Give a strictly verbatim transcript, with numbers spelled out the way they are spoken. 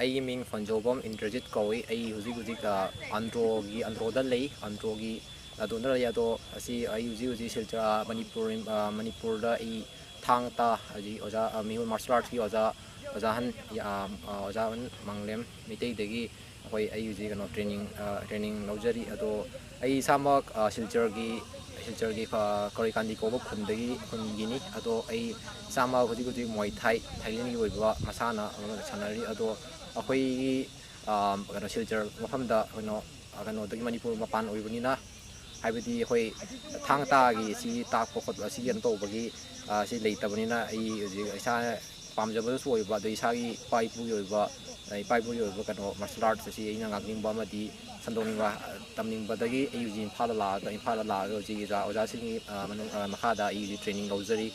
ꯑꯩꯒꯤ ꯃꯤꯡ ꯐꯣꯟꯖꯧꯕꯝ ꯏꯟꯗ꯭ꯔꯖꯤꯠ ꯀꯧꯏ꯫ ꯑꯩ ꯍꯧꯖꯤꯛ ꯍꯧꯖꯤꯛ, ꯑ, ꯑꯟꯗ꯭ꯔꯣꯒꯤ, ꯑꯟꯗ꯭ꯔꯣꯗ ꯂꯩ, ꯑꯟꯗ꯭ꯔꯣꯒꯤ ꯑꯗꯣꯝꯗ ꯂꯩ꯫ ꯑꯗꯣ ꯑꯁꯤ ꯑꯩ ꯍꯧꯖꯤꯛ ꯍꯧꯖꯤꯛ ꯁꯤꯜꯆꯔ, ꯃꯅꯤꯄꯨꯔ, ꯑ, ꯃꯅꯤꯄꯨꯔꯗ ꯑꯩ ꯊꯥꯡ ꯇꯥ ꯍꯧꯖꯤꯛ ꯑꯣꯖꯥ, ꯑ, ꯃꯤꯍꯨꯠ ꯃꯥꯔꯁꯦꯜ ꯑꯥꯔꯠꯁꯀꯤ ꯑꯣꯖꯥ, ꯑꯣꯖꯥ ꯑꯍꯟ, ꯑ, ꯑ, ꯑꯣꯖꯥ ꯑꯍꯟ ꯃꯥꯡꯂꯦꯝ ꯃꯩꯇꯩꯗꯒꯤ ꯑꯩꯈꯣꯏ, ꯑꯩ ꯍꯧꯖꯤꯛ ꯀꯩꯅꯣ ꯇ꯭ꯔꯦꯅꯤꯡ, ꯑ, ꯇ꯭ꯔꯦꯅꯤꯡ ꯂꯧꯖꯔꯤ꯫ ꯑꯗꯣ ꯑꯩ ꯏꯁꯥꯃꯛ, ꯑ, ꯁꯤꯜꯆꯔꯒꯤ, ꯁꯤꯜꯆꯔꯒꯤ, ꯑ, ꯀꯔꯣꯏꯀꯥꯟꯗꯤ ꯀꯧꯕ ꯈꯨꯟꯗꯒꯤ, ꯈꯨꯟꯒꯤꯅꯤ꯫ ꯑꯗꯣ ꯑꯩ ꯏꯁꯥꯃꯛ ꯍꯧꯖꯤꯛ ꯍꯧꯖꯤꯛ ꯃꯣꯏ ꯊꯥꯏ, ꯊꯥꯏꯂꯦꯟꯒꯤ ꯑꯣꯏꯕ ꯃꯁꯥꯟꯅ ꯑꯃ ꯁꯥꯟꯅꯔꯤ꯫ ꯑꯗꯣ ꯑꯩꯈꯣꯏꯒꯤ, ꯑ, ꯀꯩꯅꯣ, ꯁꯤꯜꯆꯔ ꯃꯐꯝꯗ ꯀꯩꯅꯣ, ꯑ, ꯀꯩꯅꯣꯗꯒꯤ, ꯃꯅꯤꯄꯨꯔ ꯃꯄꯥꯟ ꯑꯣꯏꯕꯅꯤꯅ, ꯍꯥꯏꯕꯗꯤ ꯑꯩꯈꯣꯏ ꯊꯥꯡ ꯇꯥꯒꯤ ꯁꯤ ꯇꯥꯛꯄ ꯈꯣꯠꯄ ꯑꯁꯤ ꯀꯩꯅꯣ ꯇꯧꯕꯒꯤ, ꯑ, ꯁꯤ ꯂꯩꯇꯕꯅꯤꯅ ꯑꯩ ꯍꯧꯖꯤꯛ ꯏꯁꯥ ꯄꯥꯝꯖꯕꯗꯁꯨ ꯑꯣꯏꯕ, ꯑꯗꯩ ꯏꯁꯥꯒꯤ ꯏꯄꯥ ꯏꯄꯨꯒꯤ ꯑꯣꯏꯕ, ꯏꯄꯥ ꯏꯄꯨꯒꯤ ꯑꯣꯏꯕ ꯀꯩꯅꯣ ꯃꯥꯔꯁꯦꯜ ꯑꯥꯔꯠꯁ ꯑꯁꯤ ꯑꯩꯅ ꯉꯥꯛꯅꯤꯡꯕ ꯑꯃꯗꯤ ꯁꯟꯗꯣꯛꯅꯤꯡꯕ, ꯇꯝꯅꯤꯡꯕꯗꯒꯤ ꯑꯩ ꯍꯧꯖꯤꯛ ꯏꯝꯐꯥꯜꯗ ꯂꯥꯛꯑꯒ, ꯏꯝꯐꯥꯜꯗ ꯂꯥꯛꯑꯒ ꯍꯧꯖꯤꯛ ꯑꯣꯖꯥ, ꯑꯣꯖꯥꯁꯤꯡꯒꯤ, ꯑ, ꯃꯅꯨꯡ, ꯑ, ꯃꯈꯥꯗ ꯑꯩ ꯍꯧꯖꯤꯛ ꯇ꯭ꯔꯦꯅꯤꯡ ꯂꯧꯖꯔꯤ꯫